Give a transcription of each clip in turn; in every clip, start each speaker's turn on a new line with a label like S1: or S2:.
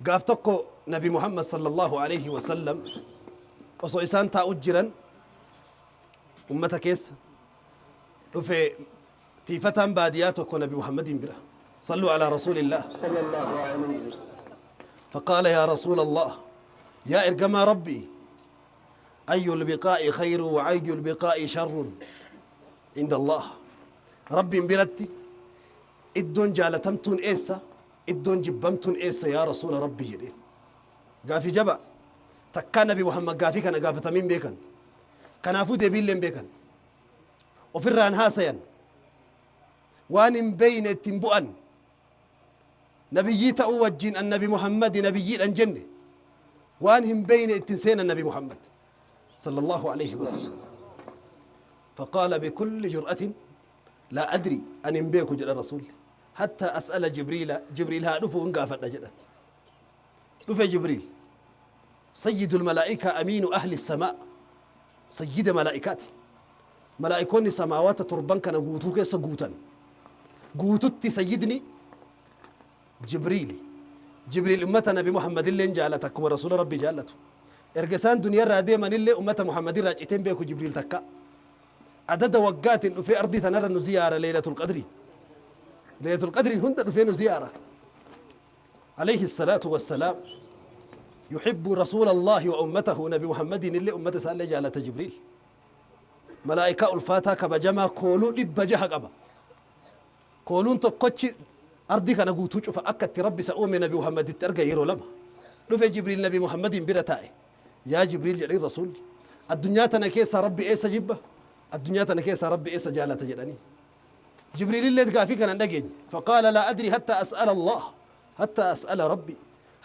S1: Gaaf tokko Nabi Muhammad sallallahu alaihi wasallam osoo isaan taa'u jiran ummata keessa dhufe tiifataan baadiyaa tokko Nabi Muhammadiin bira. Sallu alaa rasuulillah.
S2: Sallallahu alayhi wasallam.
S1: فقال يا رسول الله يا إرجما ربي أي البقاء خير وأي البقاء شر عند الله ربي برتي iddoon jaalatamtuun eessa iddoon jibbamtuun eessa yaa rasuula rabbii jedheen gaafii jaba takkaa nabi muhammad gaafii kana gaafatamiin beekan kanaafuu deebiillee hin beekan ofirraan haasayan waan hin beeyne ittiin bu'an nabiyyii ta'uu wajjiin an nabi muhammadi nabiyyiidhan jenne waan hin beeyne ittiin seenan nabi muhammad sallallahu alaihi wasallam فقال بكل جرأة لا أدري أن hin beeku jedha rasuulli حتى أسأل جبريل jibriil haa dhufu hin gaafadha jedhan dhufe jibriil سيد الملائكة أمين أهل السماء sayyida malaa'ikaati malaa'ikoonni samaawaata torban kana guutuu keessa guutan guututti sayyidni jibriili jibriil ummata nabi muhammadilleen jaalata akkuma rasuula rabbii jaallatu erga isaan duniyaarraa deemanillee ummata muhammadirraa citeen beeku jibriil takka adada waggaatiin dhufee ardii tanarra nu ziyaara leelatul qadrii leelatul qadriin hunda dhufee nu ziyaara عليه الصلاة والسلام يحب رسول الله وأمته نبي محمد اللي أمته سأل جالة جبريل ملائكة الفاتا كبجما كولو دب جها قبا كولون تقوتش أرضي كان قوتو شوف أكت ربي سأومي نبي محمد ترقى يرو لما رفع جبريل نبي محمد برتائي يا جبريل جليل رسول الدنيا تنكيسا ربي إيسا جبه الدنيا تنكيسا ربي إيسا جالة جلاني جبريل اللي تقافي كان ندقين فقال لا أدري حتى أسأل الله حتى أسأل ربي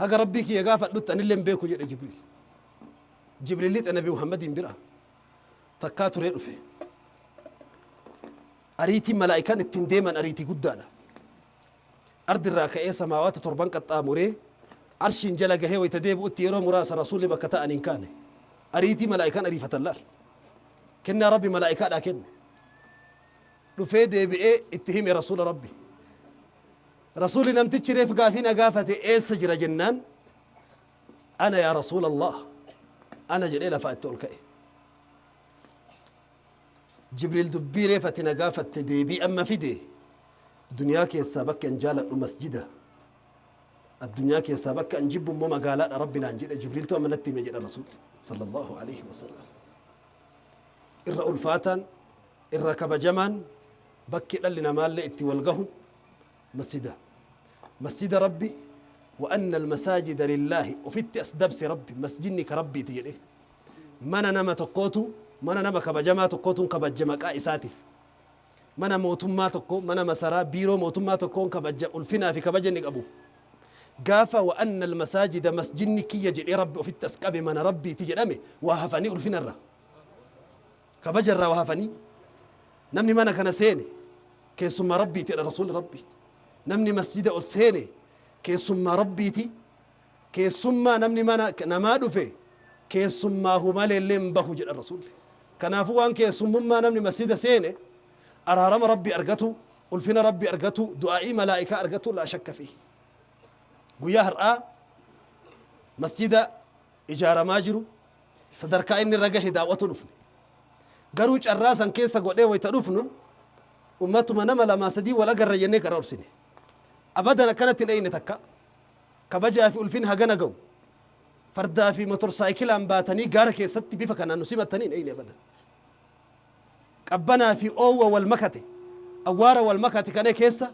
S1: هذا ربي كي يقاف لت أن اللي بيكو جل جبريل جبريل لت نبي محمد برا تكاتر يرفه أريتي ملائكة التنديما أريتي قدانا أرض الراكئة سماوات تربان قطاموري عرش جل جهه ويتديب أتيرو مراس رسول بكتا أن كان أريتي ملائكة أريفة الله كنا ربي ملائكة لكن dhufee deebi'ee itti hime rasuula rabbi rasuulli namtichi reef gaafii na gaafate eessa jira jennaan ana yaa rasuula allah ana jedhee lafaa itti ol ka'e jibriil dubbii reef ati na gaafatte deebii amma fide duniyaa keessaa bakki an jaaladhu masjida addunyaa keessaa bakka an jibbu immoo magaalaadha rabbi naan jedhe jibriiltu amma natti hime jedha rasuulli sallallahu alaihi wasallam irra ulfaataan irra kabajamaan bakki dhalli namaallee itti wal gahu masjida masjida rabbi وأن المساجد لله وفي أسدبس ربي مسجدني كربي تجري mana nama tokkootu mana nama kabajamaa tokkootuun kabajja maqaa isaatiif mana mootummaa tokko mana masaraa biiroo mootummaa tokkoon kabajja ulfinaa fi kabaja inni qabuuf gaafa وأن المساجد masjidni kiyya jedhee rabbi ofitti as qabe mana rabbiiti jedhame waa hafanii ulfinarra kabajarraa waa hafanii namni mana kana seene keessummaa rabbiiti jedha rasuulli rabbi namni masjida ol seene keessummaa rabbiiti keessummaa namni mana namaa dhufe keessummaahu maleellee hin bahu jedha rasuulli kanaafuu waan keessummummaa namni masjida seene araarama rabbi argatu ulfina rabbi argatu du'aa'ii malaa'ikaa argatu لا شك فيه guyyaa har'aa masjida ijaaramaa jiru sadarkaa inni irra gahe daawwatu dhufne garuu carraa san keessa godhee wayta dhufnu ummatuma nama lamaa sadii wal agarra jennee karaa orsine abadan akkanatti hin dheyne takka kabajaa fi ulfin hagana ga'u fardaa fi motorsaayikilaan baatanii gaara keessatti bifa kanaan nu simattanii hin dheyne abadan qabbanaa fi oowwa wal makate awwaara wal makate kana keessa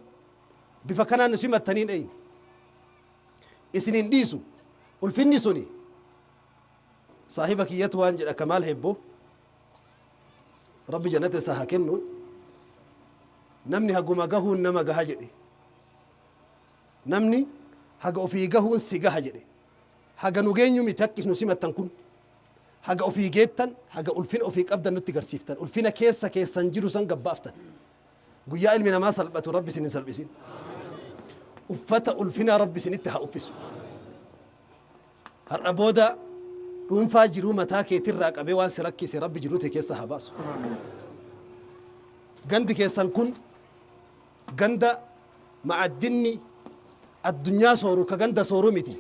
S1: bifa kanaan nu simattanii hin dheyne isin hin dhiisu ulfinni suni saahiba kiyyatu waan jedha kamaal hebboo rabbi jannata isaa haa kennu namni haguma gahuun nama gaha jedhe namni haga ofii gahuun si gaha jedhe haga nu geenyu miti akki nu simattan kun haga ofii geettan haga ulfina ofii qabdan nutti garsiiftan ulfina keessa keessan jiru san gabbaaftan guyyaa ilmi namaa salphatu rabbi isin hin salphisin uffata ulfinaa rabbi isinitti haa uffisu har'a booda dhuunfaa jiruu mataa keetirraa qabee waan si rakkise rabbi jiruu tee keessa haa baasu gandi keessan kun ganda ma'addinni addunyaa sooru ka ganda sooru miti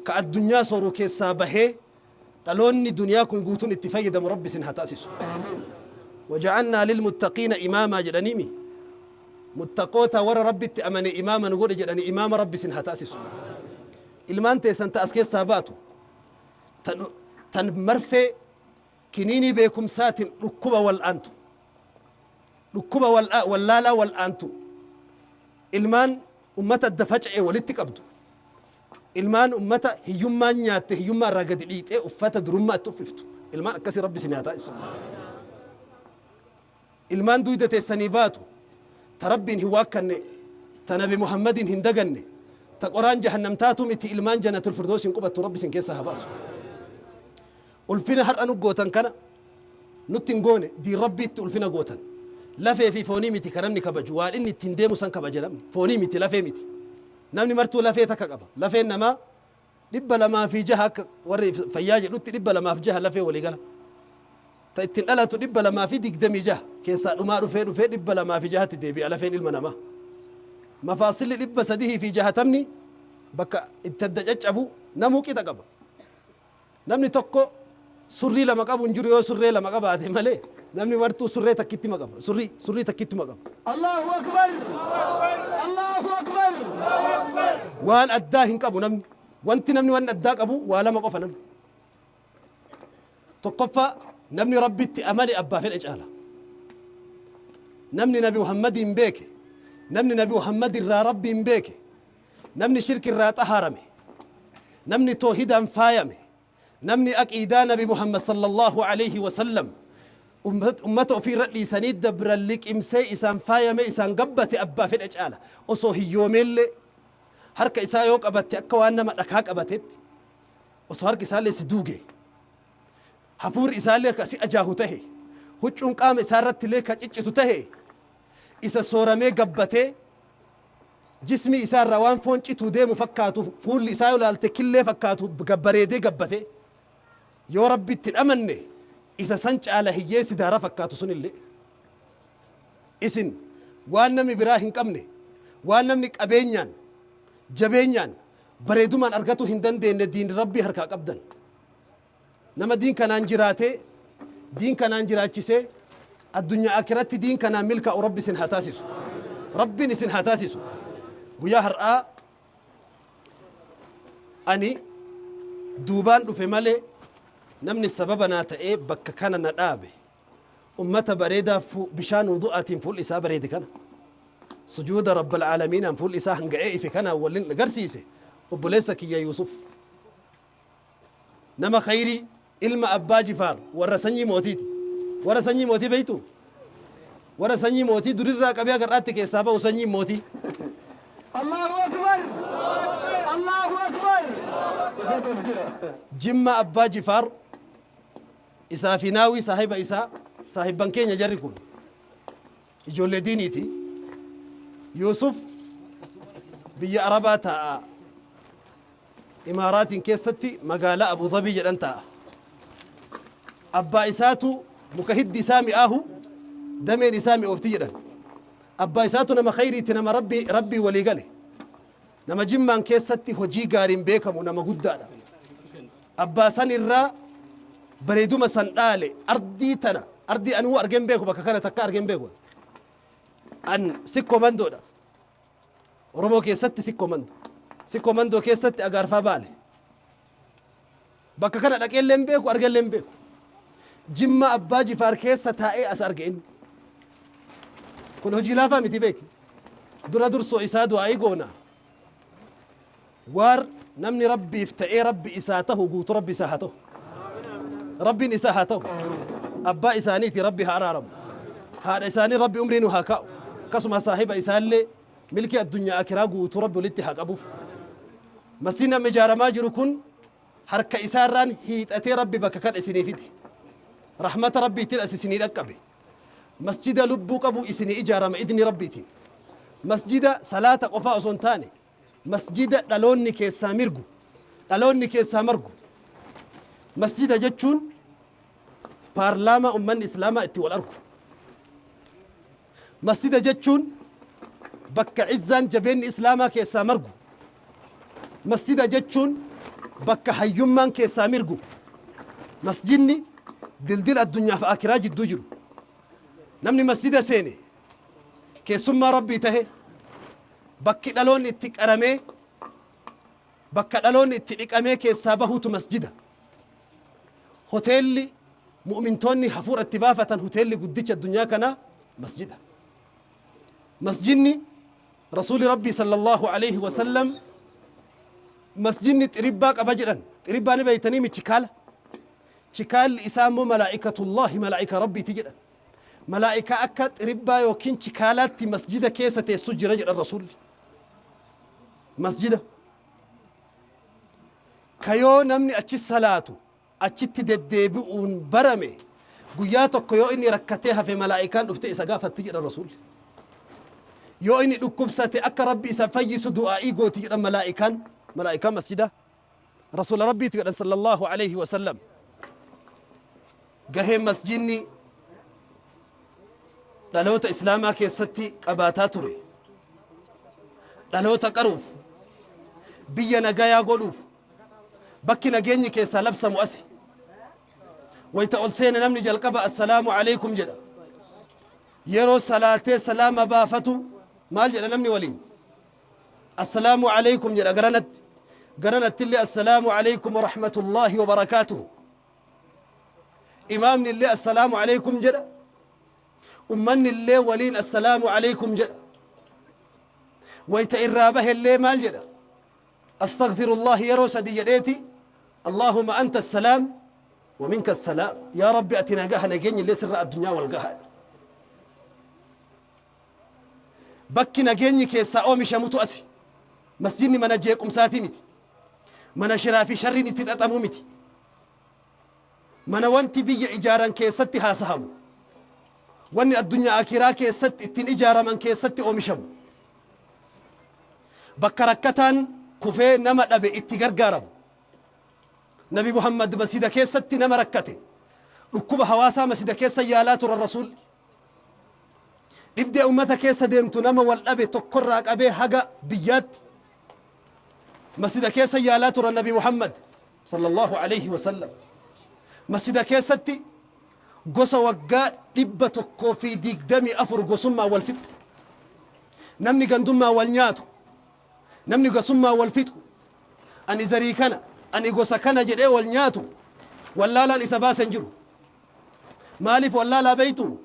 S1: Ka addunyaa sooru keessaa bahee dhaloonni duniyaa kun guutuun itti fayyadamu Rabbi isin haa taasisu. Waja'alnaa lilmuttaqiina imaamaa jedhaniimi. Muttaqoota warra Rabbitti amane imaama nu godhe jedhani imaama Rabbi isin haa taasisu. Ilmaan teessan ta as keessaa baatu tan marfee kiniinii beekumsaatiin dhukkuba wal'aantu dhukkuba wallaalaa wal'aantu ilmaan ummata adda faca'e walitti qabdu ilmaan ummata hiyyummaan nyaatte hiyyummaa irraa gadi dhiixee uffata durummaa itti uffiftu ilmaan akkasii Rabbi isin haa taasisu. Ilmaan duyda teessanii baatu ta Rabbiin hin waakkanne ta Nabi Muhammadiin hin daganne ta qoraan jahannam taatu miti ilmaan jannatul firdoosiin qubattu Rabbi isin keessaa haa baasu. Ulfina har'a nu gootan kana nutti hin goone diin Rabbiitti ulfina gootan. Lafee fi foonii miti ka namni kabaju waan inni ittiin deemu san kabaja namni foonii miti lafee miti. Namni martuu lafee takka qaba. Lafeen namaa 206 akka warri fayyaa jedhutti 206 lafee walii gala. Ta ittiin dhalatu 226 keessaa dhumaa dhufee dhufee 206tti deebi'a lafeen ilma namaa. Mafaasilli 360ni bakka itti adda caccabu namuu qixa qaba. Namni tokko surrii lama qabu hin jiru yoo surree lama qabaate malee namni martuu surree takkittima qaba. Surrii surrii takkittima qaba.
S2: Allahu Akbar! Allahu Akbar!
S1: Waan addaa hin qabu namni. Wanti namni waan addaa qabu waa lama qofa namni. Tokkoffaa namni Rabbitti amane abbaa fedhe caala. Namni Nabi Muhammadiin beeke, namni Nabi Muhammad irraa Rabbiin beeke, namni shirki irraa xahaarame, namni toohidaan faayame, namni aqiidaa Nabi Muhammad sallallahu alaihi wasallam ummata ofii irra dhiisanii dabran liqimsee isaan faayame isaan gabbate abbaa fedhe caala. Osoo hiyyoomeellee harka isaa yoo qabatte akka waan nama dhakaa qabatetti osoo harki isaallee si duuge hafuurri isaallee ka si ajaahu tahe huccuun qaama isaa irratti illee ka ciccitu tahe isa sooramee gabbatee jismii isaa irraa waan foon cituu deemu fakkaatu fuulli isaa yoo ilaalte killee fakkaatu gabbareedee gabbatee yoo Rabbitti hin amanne isa san caala hiyyeessi daara fakkaatu sunillee. Isin waan namni biraa hin qabne waan namni qabeenyaan jabeenyaan bareedumaan argatuu hin dandeenne diin Rabbii harkaa qabdan. Nama diin kanaan jiraatee diin kanaan jiraachisee addunyaa akiratti diin kanaan milkaa'u Rabbi isin haa taasisu. Rabbiin isin haa taasisu. Guyyaa har'aa ani duubaan dhufe malee namni sababa naa ta'ee bakka kana na dhaabe ummata bareedaa bishaan wudu'aatiin fuulli isaa bareede kana sujuuda rabbal aalamiinaan fuulli isaa hanga'ee ife kanaan waliin agarsiise obboleessa kiyya Yuusuf nama khayrii ilma abbaa Jifaar warra sanyii mootiiti. Warra sanyii mootii beektu? Warra sanyii mootii durirraa qabee haga har'aatti keessaa bahu sanyiin mootii.
S2: Allahu Akbar! Allahu Akbar! Isaatu as jira.
S1: Jimma abbaa Jifaar isaa fi Naawii saahiba isaa saahibban keenya jarri kun ijoollee diiniiti. Yuusuf biyya Arabaa taa'a. Imaaraatiin keessatti magaalaa Abu Dhabii jedhan taa'a. Abbaa isaatu muka hiddi isaa mi'aahu dameen isaa mi'oofti jedhan. Abbaa isaatu nama khayriitti nama rabbii rabbii walii gale. Nama Jimmaan keessatti hojii gaariin beekamu nama guddaadha. Abbaa san irraa bareeduma san dhaale ardii tana ardii anuu argeen beeku bakka kana takka argeen beeku. An sikkoo mandoodha. Oromoo keessatti Sikkoo Mando. Sikkoo Mandoo keessatti Agaarfaa Baale. Bakka kana dhaqeellee hin beeku argellee hin beeku. Jimma Abbaa Jifaar keessa taa'ee as arge inni. Kun hojii laafaa miti beeki. Dura dursoo isaa du'aa'ii goona. Waar namni Rabbiif ta'ee Rabbi isaa tahu guutu Rabbi isaa haa ta'u. Rabbiin isaa haa ta'u. Abbaa isaaniiti Rabbi haa araaramu. Haadha isaanii Rabbi umrii nu haa kaa'u. Akkasuma saahiba isaallee milkii addunyaa akiraa guutuu Rabbi walitti haa qabuuf. Masjiidni amma ijaaramaa jiru kun harka isaarraan hiixatee Rabbi bakka kana isinii fide. Rahmata Rabbiitiin as isinii dhaqqabe. Masjida lubbuu qabu isinii ijaarama idni Rabbiitiin. Masjida salaata qofaa osoo hin taane Masjida dhaloonni keessaa mirgu, dhaloonni keessaa margu. Masjida jechuun paarlaamaa ummanni Islaamaa itti wal argu. Masjida jechuun bakka izzaan jabeenni Islaamaa keessaa margu. Masjida jechuun Bakka hayyummaan keessaa mirgu. Masjidni dildila addunyaaf aakiraa jidduu jiru. Namni masjida seene keessummaa Rabbii tahe, bakki dhaloonni itti qaramee, bakka dhaloonni itti dhiqamee keessaa bahuutu masjida. Hoteelli mu'mintoonni hafuura itti baafatan, hoteelli guddicha addunyaa kanaa masjida. Masjidni Rasuuli Rabbii sallallahu alaihi wasallam masjidni xiribbaa qaba jedhan. Xiribbaa ni beeytanii mi? Chikaala. Chikaalli isaa immoo malaa'ikatullaahi, malaa'ika Rabbiiti jedhan. Malaa'ikaa akka xiribbaa yookiin chikaalaatti masjida keessa teessu jira jedhan Rasuulli. Masjida ka yoo namni achi salaatu achitti deddeebi'uun barame, guyyaa tokko yoo inni rakkatee hafe malaa'ikaan dhufte isa gaafatti jedhan Rasuulli. Yoo inni dhukkubsate akka Rabbi isa fayyisu du'aa'ii gooti jedhan malaa'ikaan, malaa'ikaan masjida. Rasuula Rabbiitu jedhan sallallahu alaihi wasallam. Gaheen masjidni dhaloota Islaamaa keessatti qabaataa ture, dhaloota qaruuf, biyya nagayaa godhuuf, bakki nageenyi keessaa labsamu asi. Wayta ol seene namni jalqaba assalaamu alaikum jedha. Yeroo salaatee salaama baafatu maal jedha namni waliin? Assalaamu alaikum jedha garanatti. Garanatti illee assalaamu alaikum wa rahmatullaahi wa barakaatuhu. Imaamni illee assalaamu alaikum jedha. Ummanni illee waliin assalaamu alaikum jedha. Wayta irraa bahe illee maal jedha? Astaghfirullahi yeroo sadi jedheeti, Allahumma anta assalaam wa minka assalaam. Yaa Rabbi, ati nagaha, nageenyi illee sirra addunyaa wal gaha. Bakki nageenyi keessaa oomishamutu asi. Masjidni mana jeequmsaatii miti. Mana shiraa fi sharriin itti xaxamuu miti. Mana wanti biyya ijaaran keessatti haasahamu. Wanni addunyaa akiraa keessatti ittiin ijaaraman keessatti oomishamu. Bakka rakkataan kufee nama dhabe itti gargaaramu. Nabi Muhammad masjida keessatti nama rakkate, dhukkuba hawaasaa masjida keessa yaalaa turan Rasuulli. Dhibdee ummata keessa deemtu, nama wal dhabe tokkorraa qabee haga biyyaatti masjida keessa yaalaa turan Nabi Muhammad sallallahu alaihi wasallam. Masjida keessatti gosa waggaa 124 gosummaa wal fixxe. Namni gandummaa wal nyaatu, namni gosummaa wal fixu, ani zarii kana, ani gosa kana jedhee wal nyaatu, wallaalaan isa baase hin jiru. Maaliif wallaalaa beeytu?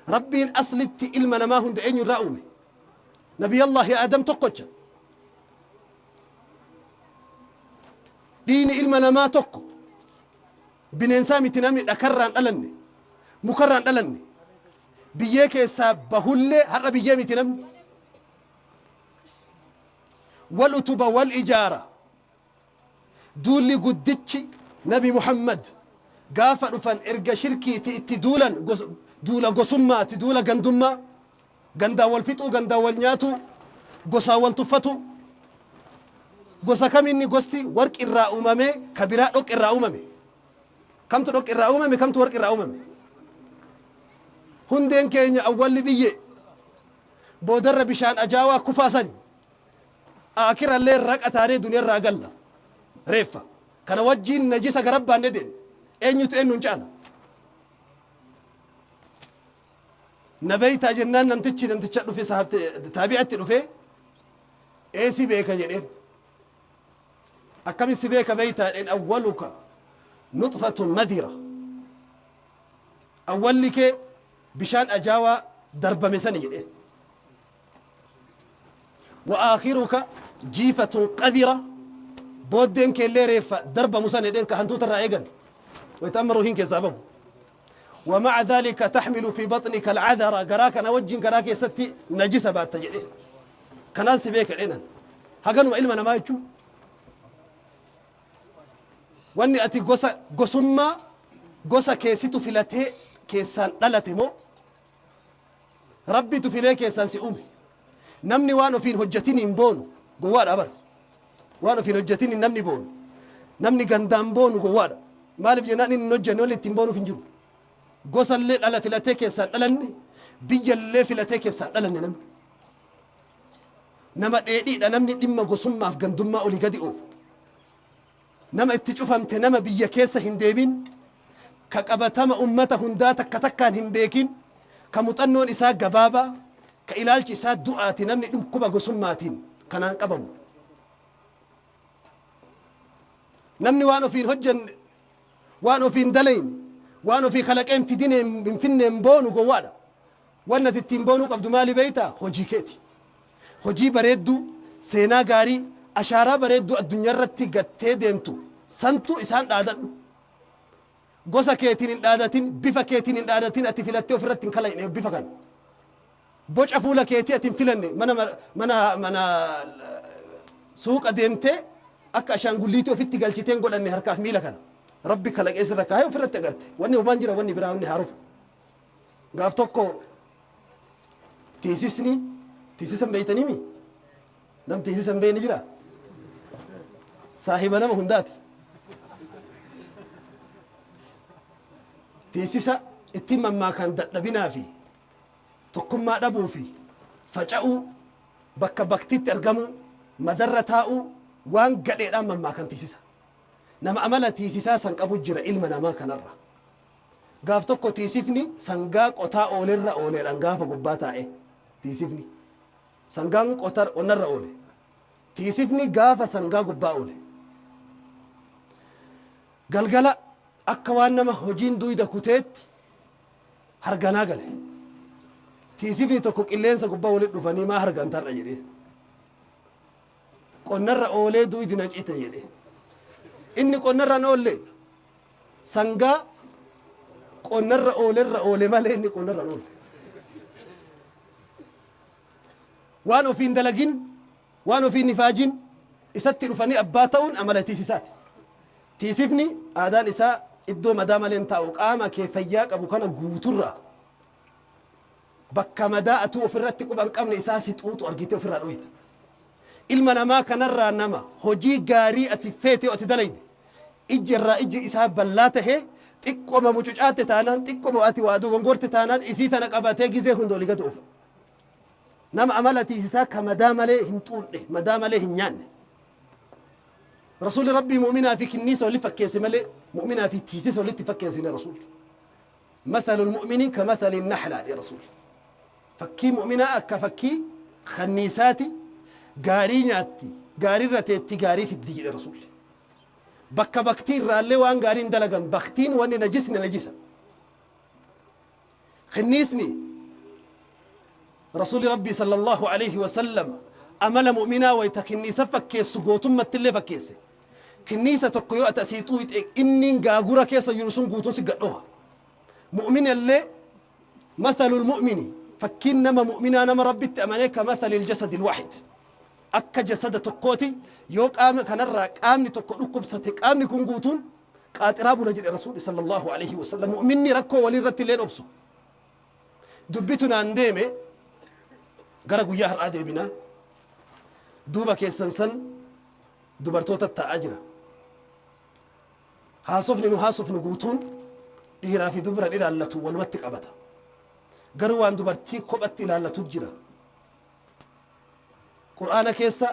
S1: Rabbiin aslitti ilma namaa hunda eenyu irraa uume? Nabiyallaahi Aadam tokkocha. Dhiini ilma namaa tokko. Bineensaa miti namni, dhakarraan dhalanne, mukarraan dhalanne. Biyyee keessaa bahullee har'a biyyee miti namni. Wal utuba, wal ijaara. Duulli guddichi Nabi Muhammad gaafa dhufan erga shirkiiti itti duulan, duula gosummaati, duula gandummaa, gandaan wal fixuu, gandaan wal nyaatuu, gosaan wal tuffatu. Gosa kaminni gosti warqi irraa uumamee ka biraa dhoqqe irraa uumame? Kamtu dhoqqe irraa uumame, kamtu warqi irraa uumame? Hundeen keenya awwalli biyye, boodarra bishaan ajaawaa kufaa sani. Aakirallee raqa taanee duniyarraa galla. Reeffa. Kana wajjiin najisa garabbaanne deemna. Eenyutu eenyuun caala? Na beeytaa jennaan namtichi namticha dhufe, taabi'atti dhufe, ee si beeka jedheen. Akkamin si beeka beeytaa jedheen. Awwaluka nuxfatun madira. Awwalli kee bishaan ajaawaa darbame sani jedheen. Wa aakhiruka jiifatun qadira. Booddeen keellee reeffa darbamu san jedheen, ka hantuuta irraa eegan wayta amma ruuhiin keessaa bahu. Wa ma'a dhalika taxmilu fi baxnika alcadara. Garaa kana wajjin garaa keessatti najisa baatta jedheen. Kanaan si beeka jedheenan. Haganuma ilma namaa jechuun wanni ati gosa gosummaa gosa keessitu filatee keessaan dhalate moo Rabbitu filee keessaan si uume? Namni waan ofiin hojjetiniin boonu gowwaadha bara. Waan ofiin hojjetiniin namni boonu, namni gandaan boonu gowwaadha. Maaliif jennaan, inni hin hojjenne wanni ittiin boonuuf hin jiru. Gosallee dhala filatee keessaan dhalanne, biyyallee filatee keessaan dhalanne namni. Nama dheedhiidha namni dhimma gosummaaf gandummaa olii gadi oofu. Nama itti cufamte, nama biyya keessa hin deemin, ka qabatama ummata hundaa takka takkaan hin beekin, ka muxannoon isaa gabaabaa, ka ilaalchi isaa du'aati, namni dhukkuba gosummaatiin kanaan qabamu. Namni waan ofiin hojjenne, waan ofiin dalayne, waan ofii kalaqee hin fidine hin finneen boonu gowwaadha. Wanni ati ittiin boonuu qabdu maali beektaa? Hojii keeti. Hojii bareedduu, seenaa gaarii, ashaaraa bareedduu addunyaarratti gattee deemtu santu isaan dhaadadhu. Gosa keetiin hin dhaadatin, bifa keetiin hin dhaadatin, ati filattee ofirratti hin kalayne bifa kana. Boca fuula keetii ati hin filanne, mana mana mana suuqa deemtee akka ashaangulliitii ofitti galchitee hin godhanne harkaaf miila kana. Rabbi kalaqee sirra kaayee ofirratti agarte. Wanni homaan jira, wanni biraa wanni haarufa. Gaaf tokko tiisisni, tiisisa hin beektanii mi? Nam tiisisa hin beekne jira? Saahiba nama hundaati. Tiisisa ittiin mammaakan dadhabinaa fi tokkummaa dhabuu fi faca'uu, bakka baktiitti argamuu, madarra taa'uu, waan gadheedhaan mammaakan tiisisa. Nama amala tiisisaa san qabu jira ilma namaa kanarra. Gaaf tokko tiisifni sangaa qotaa oolerra ooleedhaan gaafa gubbaa taa'e tiisifni. Sangaan qotar qonnarra oole. Tiisifni gaafa sangaa gubbaa oole. Galgala akka waan nama hojiin duyda kuteetti harganaa gale. Tiisifni tokko qilleensa gubbaa walitti dhufanii maa harganta har'a jedhee. Qonnarra oolee duydi na cite jedhe. Inni qonnarra hin oolle, sangaa qonnarra oolerra oole malee inni qonnarra hin oolle. Waan ofiin dalagin, waan ofiin ifaajin isatti dhufanii abbaa ta'uun amala tiisisaati. Tiisifni aadaan isaa iddoo madaa malee hin taa'u, qaama kee fayyaa qabu kana guuturraa bakka madaa atuu ofirratti quba hin qabne isaa si xuuxu argitee ofirraa dhoyita. Ilma namaa kanarraa nama hojii gaarii ati feete yoo ati dalayde ijji irraa ijji isaa ballaa tahee, xiqqoma mucucaatte taanaan, xiqqoma ati waa dogongorte taanaan, isii tana qabatee gizee hunda olii gad oofu. Nama amala tiisisaa ka madaa malee hin xuuxne, madaa malee hin nyaanne. Rasuulli Rabbii mu'minaa fi kinniisa walitti fakkeesse malee mu'minaa fi tiisisa walitti fakkeessine Rasuulli. Mathalul mu'mini ka mathali nahlaa jedhe Rasuulli. Fakkii mu'minaa akka fakkii kanniisaati, gaarii nyaatti, gaarii irra teetti, gaarii fiddi jedhe Rasuulli. Bakka baktii irraallee waan gaarii hin dalagan, baktiin wanni najisni najisa. Kinniisni Rasuulli Rabbii sallallahu alaihi wasallam amala mu'minaa wayta kinniisa fakkeessu gootummatti illee fakkeesse. Kinniisa tokko yoo ati asii xuuyxe inniin gaagura keessa jiru sun guutuun si gad dhoha. Mu'mina illee mathalul mu'mini, fakkiin nama mu'minaa, nama Rabbitti amanee, ka mathalil jasadil waahid, akka jasada tokkooti, yoo qaama kanarraa qaamni tokko dhukkubsate qaamni kun guutuun qaaxiraa bula jedhe Rasuulli sallallahu alaihi wasallam. Mu'minni rakkoo walii irratti illee obsu. Dubbitu naan deeme, gara guyyaa har'aa deebinaa. Duuba keessan san dubartoota taa'aa jira. Haasofni nu haasofnu guutuun dhiiraa fi dubran ilaallatu walumatti qabata. Garuu waan dubartii kophatti ilaallatu jira. Qur'aana keessa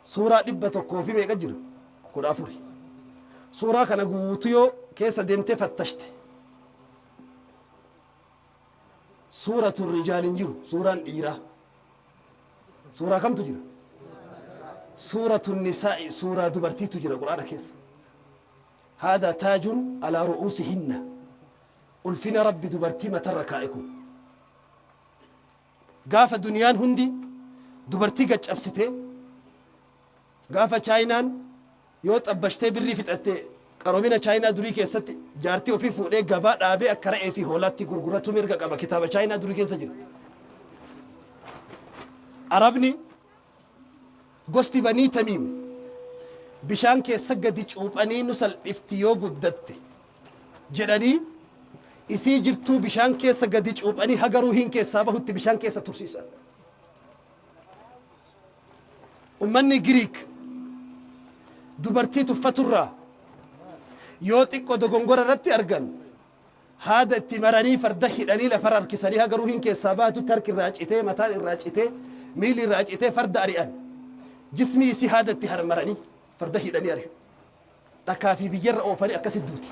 S1: suuraa 100 fi meeqa jira? 14. Suuraa kana guutuu yoo keessa deemtee fattashte, suuratu rijaal hin jiru, suuraan dhiiraa. Suuraa kamtu jira? Suuratu nisaa'i, suuraa dubartiitu jira Qur'aana keessa. Haadha taajun alaa ru'uusihinna. Ulfina Rabbi dubartii matarra kaa'e kun. Gaafa duniyaan hundi dubartii gad cabsitee, gaafa Chaayinaan yoo xabbashtee birrii fixatte, qaroomina Chaayinaa durii keessatti jaartii ofii fuudhee gabaa dhaabee akka re'ee fi hoolaatti gurguratu mirga qaba, kitaaba Chaayinaa durii keessa jira. Arabni gosti Banii Tamiim bishaan keessa gadi cuuphanii nu salphifti yoo guddatte jedhanii isii jirtuu bishaan keessa gadi cuuphanii haga ruuhiin keessaa bahutti bishaan keessa tursiisan. Ummanni Giriik dubartii tuffaturraa yoo xiqqo dogongora irratti argan haada itti maranii farda hidhanii lafarra harkisanii haga ruuhiin keessaa baatutti harki irraa citee, mataan irraa citee, miilli irraa citee farda ari'an. Jismii isii haada itti maranii farda hidhanii ari'an. Dhakaa fi biyyarra oofanii akkasitti duuti.